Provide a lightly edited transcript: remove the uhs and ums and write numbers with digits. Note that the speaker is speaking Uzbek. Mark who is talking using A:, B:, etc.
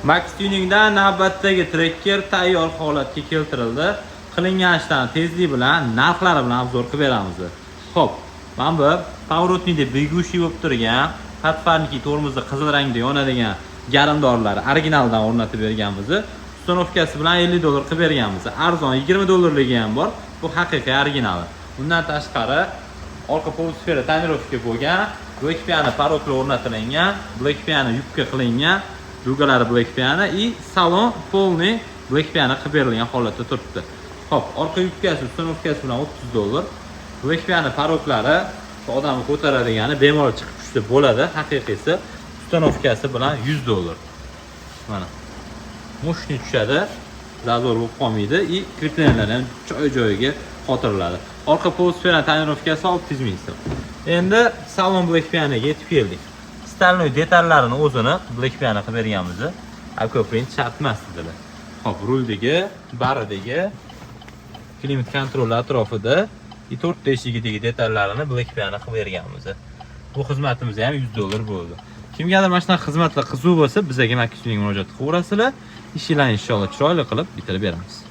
A: Max Tuningdan navbatdagi Tracker tayyor holatga keltirildi. Qilingan ishlarni tezlik bilan, narxlari bilan обзор qilib beramiz. Xo'p, mana bu поворотник da бегущий bo'lib turgan, подфарники, tormozda qizil rangda yonadigan garmdorlari originaldan o'rnatib berganmiz. Установка si bilan 50 dollar qilib berganmiz. Arzon 20 dollarligi ham bor. Bu haqiqiy originali. Undan tashqari orqa полусфера тонировка bo'lgan, Black Piano порог lar o'rnatilgan, Black Piano yubka qilingan, дуга lari Black Piano и salon полный Black Piano qilib berilgan holatda turibdi. Xo'p, orqa yubkasi установка si bilan 30 dollar. Black Piano порог lari odamni ko'taradigani, bemalol chiqib tushsa bo'ladi, haqiqiysi установка si bilan 100 dollar. Mana. Мощный tushadi, зазор bo'lib qolmaydi и крепления lar ham joy joyiga qotiriladi. Orqa полусфера тонировка si 600 ming so'm. Endi salon Black Pianoga yetib keldik. Стальной detallarini o'zini Black Piano qilib berganmiz. Print shart emas dedilar. Xo'p, ruldagi, baridagi климат-контроль atrofida и to'rtta eshigidagi detallarini Black Piano qilib berganmiz. Bu xizmatimiz ham 100 dollar bo'ldi. Kimgadir mana shunaqa xizmatlar qiziq bo'lsa, bizaga Max Tuning murojaat qilaverasizlar. Ishinglarni inshaalloh chiroyli qilib bitirib beramiz.